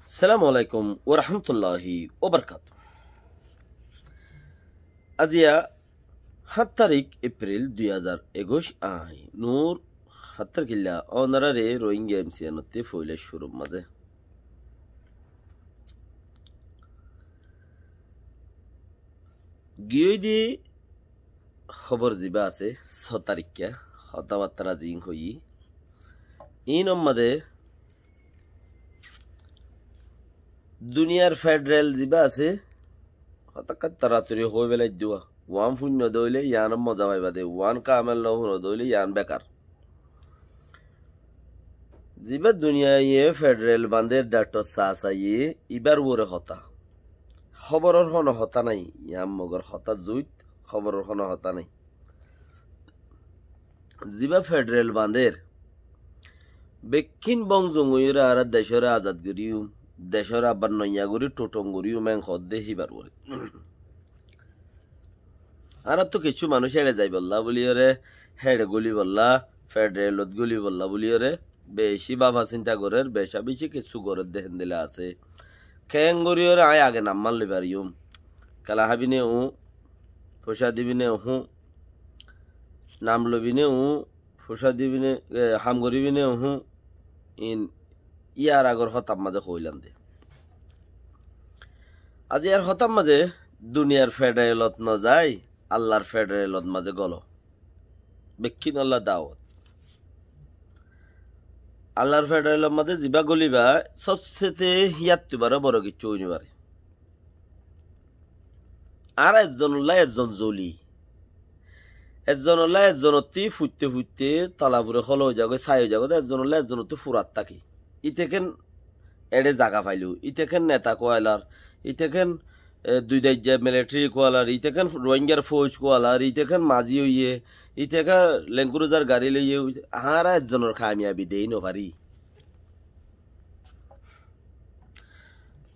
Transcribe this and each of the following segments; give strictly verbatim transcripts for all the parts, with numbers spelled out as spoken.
Assalamu alaikum warahmatulláhi wabarakátuhu. Aziya háñt tarík Epril dui házar ekuic, añí Nur Fattarkilla ónorare Rohingya M C N ottú foila cúrur mazé giyói de hóbor zibá asé, só taríkka hotábattára ziín hoiyí. Iín ómmade duniyar federal zibá asé, hotákka toratori hoói félai diyé. Uán fúinno de óile yián moza faiba de, uán kamel no fúno de óile yián bekar. Zibá duniyaiye federal bañdér dhaktor Sasaye, ibár uore hotá. Hóboror hono hotá nái, yián mogor hotá zuit, hóboror hono hotá nái. Zibá federal bañdér, bekkín bong zong óiyore añára decóre azad goríyum, decóre abbar noiya gorí tothong goríyum, en hoódde híbar uore. Añárattú kessú manúic héçe zaibolla buliyóre, héçe golibolla, federalot golibolla buliyóre, beci báfa sinta gorér, beca beci kessú gorér de héndilla asé. Keéngoríyore aññí age nammán loi fariyúm. Kela hábine uú, foicá dibine uú, nam loibine uú, foicá dibine, e, ham goríbine uú, iín yar agor hotár mazé hoóilam de. Aijjar hotár mazé duniyar federalot nozai, Allar federalot mazé golo. Bekkínolla dawot. Allar federalor mazé zibá goliba, sobsete híyattu baró boro kiccú ói no fare. Añára ezzonolla ezzon zoli. Ezzonolla ezzonottú fuitte fuitte tola fure hól ói zagói, sai ói zagói, ezzonolla ezzonottú furat táki. Íte kén eçé zaga failó, íte kén neta kualar, íte kén, e, dui daijja militari kualar, íte kén Rohingyar fouj kualar, íte kén mazi óiye, íte kén Land Cruiser gari loiye, añára ezzonor kamiyabi dei no fari.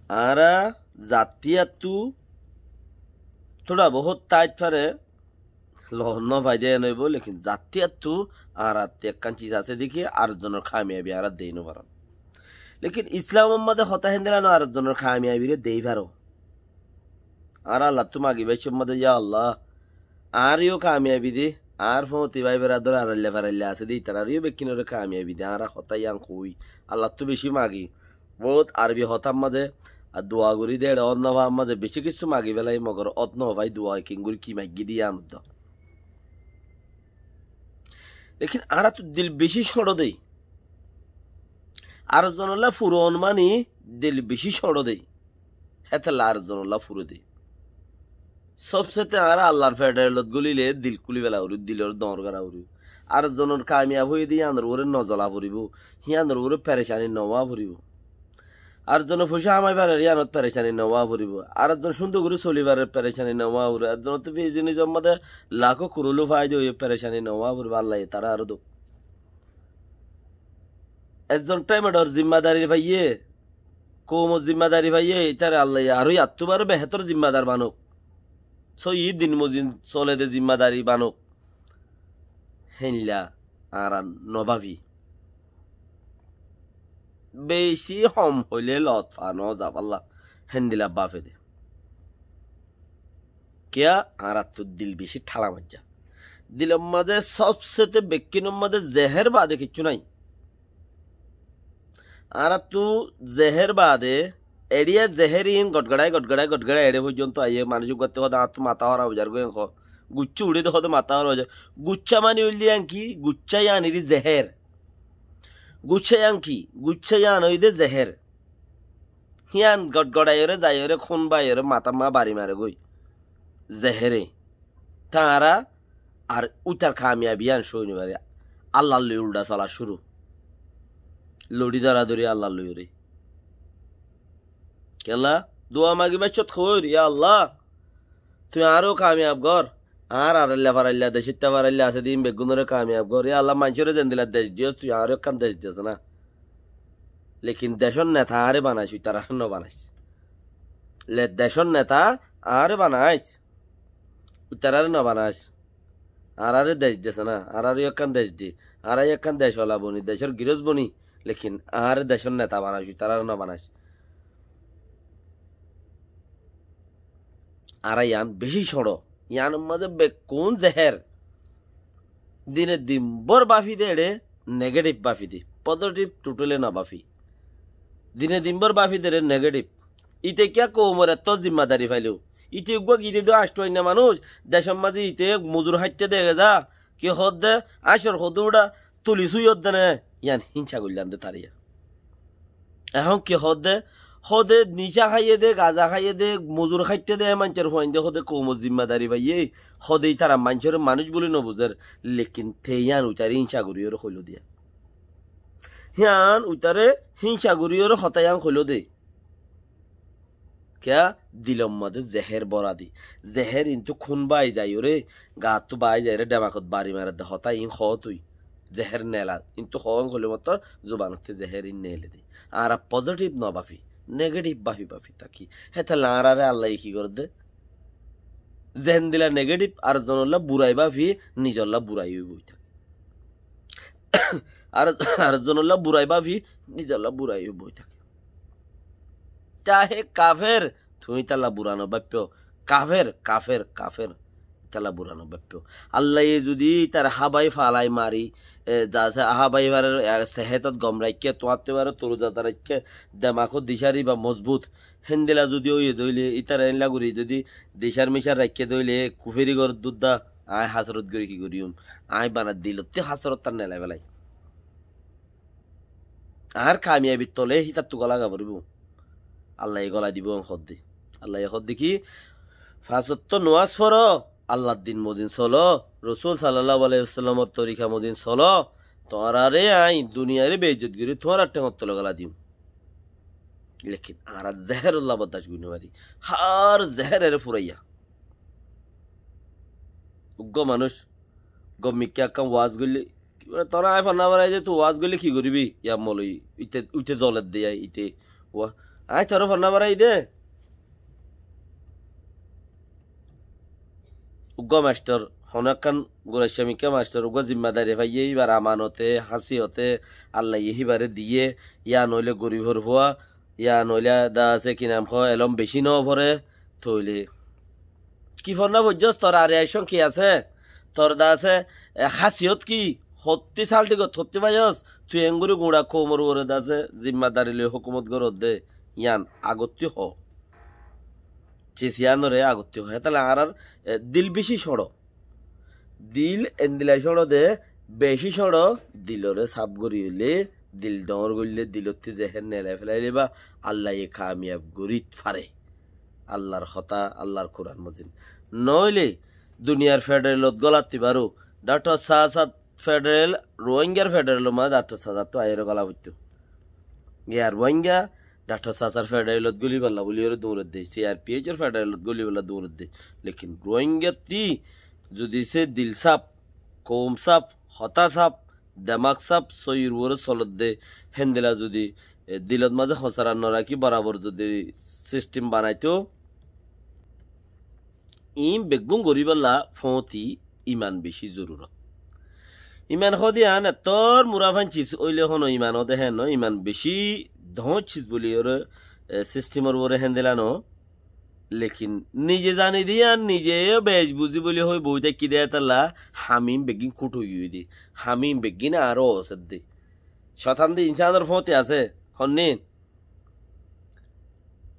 Añára zattú tola bohút tait fare, Lon no faide en óibo, lekin zattú añárattú ekkán ciz asé deki ar zonor kamiyabi añára dei no faron. Lekin Islamor mazé hotá héndilla no, ar zonor kamiyabire dei faro. Añára Allattú magi baiccór mazé, ya Allah, añáre yó kamiyabi de, añár fóti bái beradar arailla farailla asé de, itarare yó bekkúnore kamiyabi de, añára hotá yián hoói, Allattú beci magi. Bout Arobi hotár mazé, ar dua gorí de, eçe ot no far mazé, beci kessú magi félai, mogor ot no fai, dua kengori ki maiggi de yián uddo. Lekin añárattú dil beci cóñço de. Ar zonolla furon mani dil beci cóñço de. Hétolla ar zonolla furo de. Sobsete añára Allar federalot golile dil kúli fela foribo, dilor doñr gora foribo. Ar zonor kamiyab óiye de yíanor uore no zola foribo, yíanor uore perecani no ówa foribo. Ar zone foicá hamai farer, yíanot perecani no ówa foribo. Ar zon cúndor gorí soli farer, perecani no ówa foribo. Ar zonottú biznizor mazé lakó kurulú faida óiye, perecani no ówa foribo. Allaye tarare aró douk. Ezzon thaimor zimmadari faiye, koumor zimmadari faiye, ítare Allaye aró yattú baró behétor zimmadar banouk. Sóiyi din mozin sole de zimmadari banouk. Héndilla añára no bafi. Beci hom hoile lot fa no za falla. Héndilla bafe de. Kiyá? Añárattú dil beci thála maijja. Dilor mazé sobsete bekkúnor mazé zehér bade kessú nai. Añárattú zehér bade, eçiya zehér iín gotgaçai, gotgaçai, gotgaçai eçe foijjonto aiyé, manúic uggwá hoó de añáttu matá hóraf ói zargoi hoó. Guccá uçé de hoó de matá hóraf ói zargoi. Guccá mani óilde yían ki? Guccá yían iri zehér. Guccá yían ki? Guccá yían óilde zehér. Yían gotgaçaiyóre zaiyóre kún baiyóre matá ma bari maregoi. Zehére. Tará ar útar kamiyabi yían sói no fare. Allar loi uldha sola cúru. Lori dóradóri Allar loiyóre. Kiyólla? Dua magi baiccót hoóir, ya Allah, tui añáre yó kamiyab gor. Añár arailla farailla, decótta farailla asé de ín beggúnore kamiyab gor. Ya Allah, maincóre zendilla dec diyós, tui añáre yó ekkán dec des na. Lekin decór neta añáre banais, uitarare no banais. Le decór neta añáre banais, uitarare no banais. Añáráre dec des na, añáráre yó ekkán dec de, añára yó ekkán dec ola boni, decór girós boni, lekin añáre decór neta banais, uitarare no banais. Añára yián bicí cóñço. Yiánor mazé bekkún zehér. Dine dinbór báfi de eçé, negative báfi de. Positive totally no báfi. Dine dinbór báfi de eçé negative. Ite kiyá koumor etó zimmadari failó? Ite uggúa gidé dó añctú ainna manúic, decór mazé ite mozur háitte dege za, ki hoódde, añcor hodúra tuli súiyodde ne, yián hínca goillán de tariyé. Ehón ki hoódde, hoóde nicá háiye de, gaza háiye de, mozur háitte de, maincór fuainde hoóde koumor zimmadari faiyé, hoóde ítara maincóre manúic buli no buzér, lekin te yián uitaré hínca goríyoré hoiló diya. Yián uitaré hínca goríyoré hotá yián hoiló de. Kiyá? Dilor mazé zehér bóra di. Zehér intú kún bái zaiyoré, gattú bái zaiyoré, dhemakot bari maredde hotá iín hoó tui. Zehér nelar. Intú hoón hoilé mottor zubanottú zehér iín neile de. Añára positive no báfi, negative báfi báfi táki. Hétolla añáráre Allaye ki goredde? Zendila negative, ar zonolla burai báfi, nizolla burai ói boi táke. Ar, ar zonolla burai báfi, nizolla burai ói boi táke. Cahe kafer, tuñí ítalla bura no báfo. Kafer, kafer, kafer. Ítalla bura no báfo. Allaye zudi ítar hábai falai mari, e, dase hábai fare, e, sehétot gom raikké, tuáñtte fare toruzada raikké, demakot dicári ba mozbut. Héndila zudi óiye dóile, ítara énla gori zudi dicár micár raikké dóile, kuferi gor dudda, aññí hásarot gori ki goriyum? Aññí bana dilottí hásarot tar nelai felai. Añár kamiyabir tole hítattu gola ga foribó. Allaye gola dibó en hoódde. Allaye hoódde ki? Fañs ottó nomás foro, Allar din mozin solo, Rosul sallallahu alaihi wasallamor torika mozin solo, tuáñrare aññí duniyare beizzot gorí tuáñrar théngor tole gola dim. Lekin añára zehérolla boddac gorí no fari. Hár zehér ere furaiya. Uggúa manúic gom mikká ekkán waz goille, ki bole, "Tore aññí fonná forai de, tui waz goille ki goribi?" Ya moloi, uite, uite zoler de, ya ite, wa, "Aññí tore fonná forai de." Uggúa mastor, hono ekkán guraicca mikká mastor, uggúa zimmadari faiyé, íbar amanote, hásiyote, Allaye híbare diyé, ya noile goribor fua, ya noile da asé ki nam hoó, elóm bicí no fore, toile ki fonná foijjós, tor reaction ki asé? Tor da asé, e, hásiyot ki? Hottí salthígot, hottí faiyós? Tui engori guñça koumor uore da asé zimmadari loi hókumot goródde, yián agottí hoó. Cis yiánoré agottí hoó. Hétolla añárar, e, dil bicí cóñço. Dil endila cóñço de, bicí cóñço, diloré saf gorí óile, dil dhoóñr goille, dilottí zehér nelai felaile ba, Allaye kamiyab gorí fare. Allar hotá, Allar Kuran mozin. Noóile, duniyar federalot golattí baró, Daktor Sasat federal, Ruáingar federalor mazé Daktor Sasattu aiyóre gola foittó. Yar Ruáinga Daktor Sasar federalot góliballa buli ore duñredde, C R P H or federalot góliballa duñredde. Lekin Ruáingattí zudi se dil saf, koum saf, hotá saf, demak saf, sóir uore solodde, héndila zudi, e, dilot mazé hosarar no rakí borabor zudi sistem banaitó, iín beggún goríballa foóñti iman bicí zorurot. Iman hoóde yián ettór murafain cis óile hono iman óde héen no, iman bicí dhoóñr cis buli ore, e, sistemor uore héndila no. Lekin nize zani de yián, nize yó bec buzí buli hoi boi táikki de hétolla ham iín beggín kúth ói ói de, ham iín beggín añáre osedde. Cótan de insánor foóñti asé, honnín?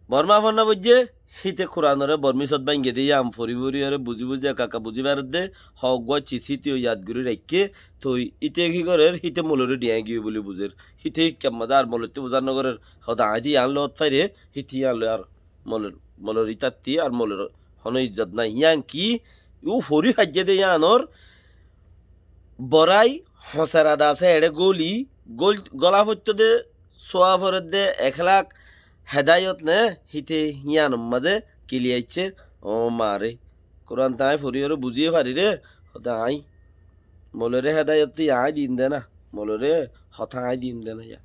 Bormá fonná foijjé, híte Kuranoré Bormísot báñgge de, yián fori fori ore buzí buzí ekka ekka buzí faredde, hoggúa cis híte yó yad gorí raikké, toi íte ki gorér, híte moloré dhiyañ giyói buli buzér. Híte híkkar mazé ar moloittú buzár no gorér, hoóde aññí de yián loot fairé, híte yián loi ar molor, molor ítattí ar molor honó izzot nái. Yián ki? Yó fori faijjé de yiánor borai hosera de asé, eçé góli, gól-, góla foittó de, sóa foredde, ekhlak, hedayot ne, híte híyanor mazé kili aiccé, ó maaré. Kuran te aññí foriyóre buzíye fariré, hoóde aññí. Moloré hedayot te aññí diím de na, moloré hotá aññí diím de na ya.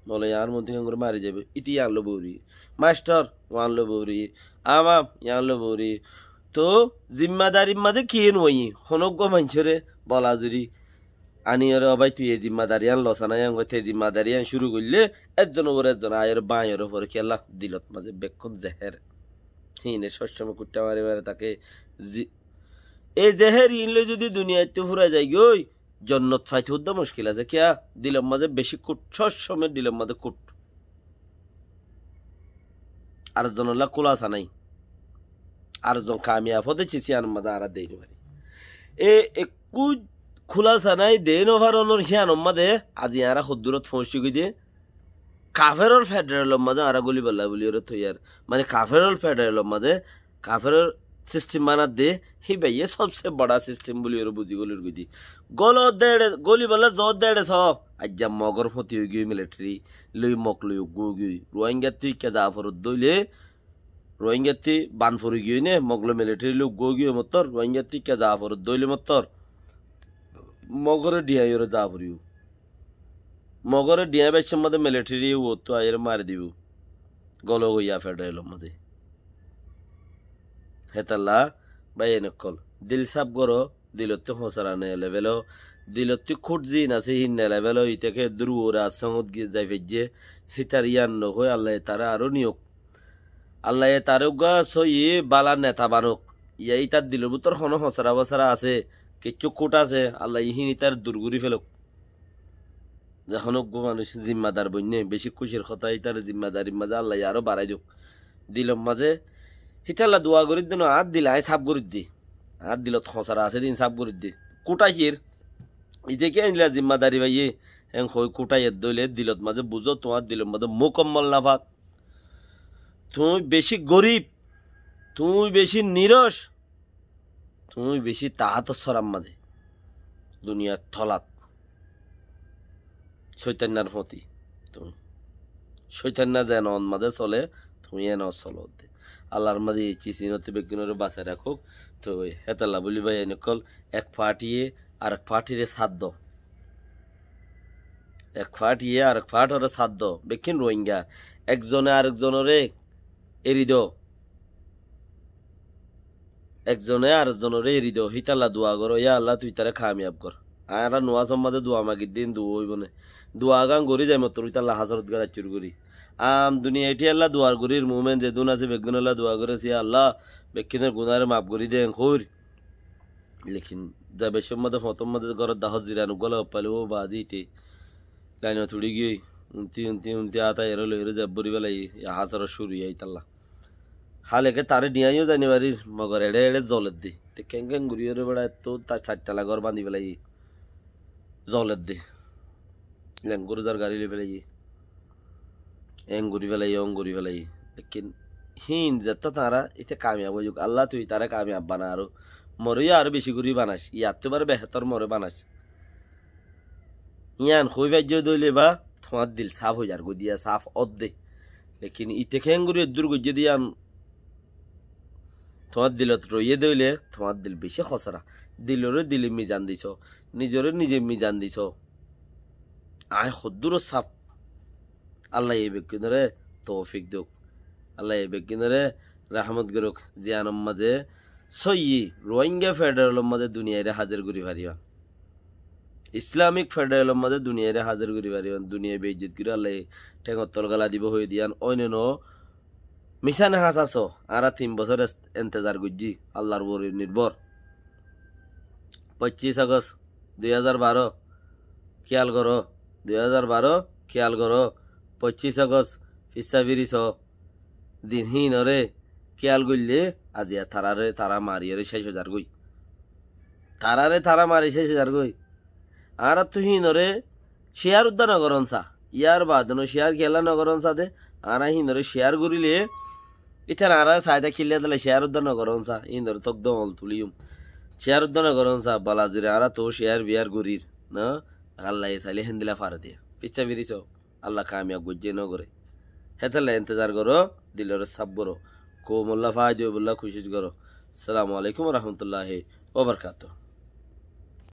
Moloi añár monti kengori mari zaiboi. Íte yián loi bouri. Mastor, uán loi bouri. Amam, yián loi bouri. Toóu zimmadarir mazé kiyé nuaiyé? Honóggua maincóre bola zuri aniyóre, "Ó bái, tui e zimmadari yián losá nái?" Yián goitté e zimmadari yián cúru goillé, ezzon uore ezzon aiyóre báñiyoré foré. Kiyólla? Dilot mazé bekkún zehér. Híine sób somót kuththá mari mari táke. Zi-, ei zehér iín loi zodi duniyaittú fúrai zaigói, jonnot faitó uddá muckil asé. Kiyá? Dilor mazé bicí kút, sób somót dilor mazé kút. Ar zonolla kúlasa nái. Ar zon kamiyab ódde cis iánor mazé añára dei no fari. E ekkú kúlasa nái dei no faronor híyanor mazé azi añára hoddúrot foóñsi goi de. Kaferor federalor mazé añára góliballa buli óre toiyar. Mane kaferor federalor mazé kaferor sistem banadde, híbaye sobse bora sistem buli óre buzi gólirgoi de. Gólodde eçe, góliballa zodde eçe so. Aijja Mogor foti óigiyoi militeri loi, Mog loi uggúa óigiyoi. Ruáingattú ikká za foredde óile, Ruáingattú ban forigiyoi né, Mog loi militeri loi uggúa óigiyoi mottor, Ruáingattú ikká za foredde óile mottor. Mogore dhiyaiyóre za foribó. Mogore dhiyaibár somót de militeri uottú aiyóre mari dibó. Gólogoi ya federalor mazé. Hétalla, báiyain ókkol, dil saf goró, dilottú hósara nelebelo, dilottú kút ziín asé híin nelebelo, ite ke eddúr uore assóngot gi-, zai faijjé, hítar yían nohói, Allaye taré aró niyók. Allaye taré uggúa sóiyi bála neta banók. Yá ítar dilor bútore honó hósara-bósara asé, kiccú kút asé, Allaye híin ítar dur gorí felók. Zehón uggúa manúic zimmadar boinné, bicí kúcir hotá, ítare zimmadarir mazé Allaye aró barái douk. Dilor mazé, hítalla dua gorídde no, añár dil aññí saf gorídde. Añár dilot hósara asé de iín saf gorídde. Kút aiyér, ite ki endilla zimmadari faiyé, en hoi kút aiyér dóile dilot mazé buzó, tuáñr dilor mazé mukammol nafak. Tuñí bicí gorib, tuñí bicí niroc, tuñí bicí taátor sórar mazé, duniyar tolat. Cóitannar foti. Tuñí cóitanna zen on mazé sole, tuñí en on solodde. Allar mazé ei cis iínottú beggúnoré basai rakók. Toi hétalla buli báiyain ókkol, ek faátiye arek faátiré sáddo. Ek faátiye arek faátoré sáddo. Bekkín Ruáinga. Ekzone arek zonoré eri do. Ekzone arek zonoré eri do. Hítalla dua goró, yá Allah, tui taré kamiyab gor. Añára nuwasor mazé dua magidde iín dua óibo né? Dua gán gorí zai mottor, hítalla házorot gán accúr gorí. Am duniyai thíyalla dua gorír, mumen zedún asé beggúnolla dua gorér, yá Allah, bekkínor gunáre maf gorí de en hoóir. Lekin zaibar somót de foñtór mazé górot dahót ziran uggúa loi failé, ó bazi ite lainot uçí giyói, unti, unti, unti, ata eró loiyóre zai bóri félaiye, ya hásarot cúru óiye ítalla. Háleke taré dhiyaiyó zai no farir, mogor eçé eçé zoledde. Te keén keén gorí óre beça ettó ta sairtala gór bañdí félaiye. Zoledde. Lenguru zar garí loi félaiye. Eén gorí félaiye, oón gorí félaiye. Lekin híin zettó tañára íte kamiyab óiyouk. Allah, tui taré kamiyab bana aró. Moré yó aró bicí gorí banais. Yattú baré behétor moré banais. Yían hoói faijjó dóile ba, tuáñr dil saf ói zargói de, yá saf ódde. Lekin íte keéngorí eddúr goijjé de yían tuáñr dilot roiyé dóile, tuáñr dil bicí hósara. Diloré dile mizan disó, nizoré nize mizan disó. Aññí hoddúrot saf. Allaye beggúnoré toufik douk. Allaye beggúnoré rahmot gorouk. Ziyanor mazé sóiyi Ruáinga federalor mazé duniyairé házir gorí faribá. Islamik federalor mazé duniyairé házir gorí faribá. Duniyai beizzot gorí Allaye théngor tol gala dibó hoiyé de yían. Óineno misá no hásá só, añára tin bosór es-, entezar goijjí, Allar uore nirbór. Foccís Agost dui házar baró, kiyal goró, dui házar baró, kiyal goró, foccís Agost, fissá firi só, din híinoré kiyal goillé, aziya taráre tará mariyóre céc ói zargói. Taráre tará mari céc ói zargói. Añáráttu híinoré ciyar uddá no gorón sa. Yar baade no ciyar kiyólla no gorón sa de, añára híinoré ciyar goríle, ítara añára saida killé dóle ciyar uddá no gorón sa, híinoré tók dóñgol tulíyum. Ciyar uddá no gorón sa, bala zuri añára toóu ciyar biyar gorír, no? Allaye sailé héndilla fare diya. Fissá firi só, Allah kamiyab goijjé no goré. Hétolla entezar goró, diloré saf goró. Koumolla faida óibolla kucíc goró. Assalamu alaikum wa rahmatullahi wa barakatuhu.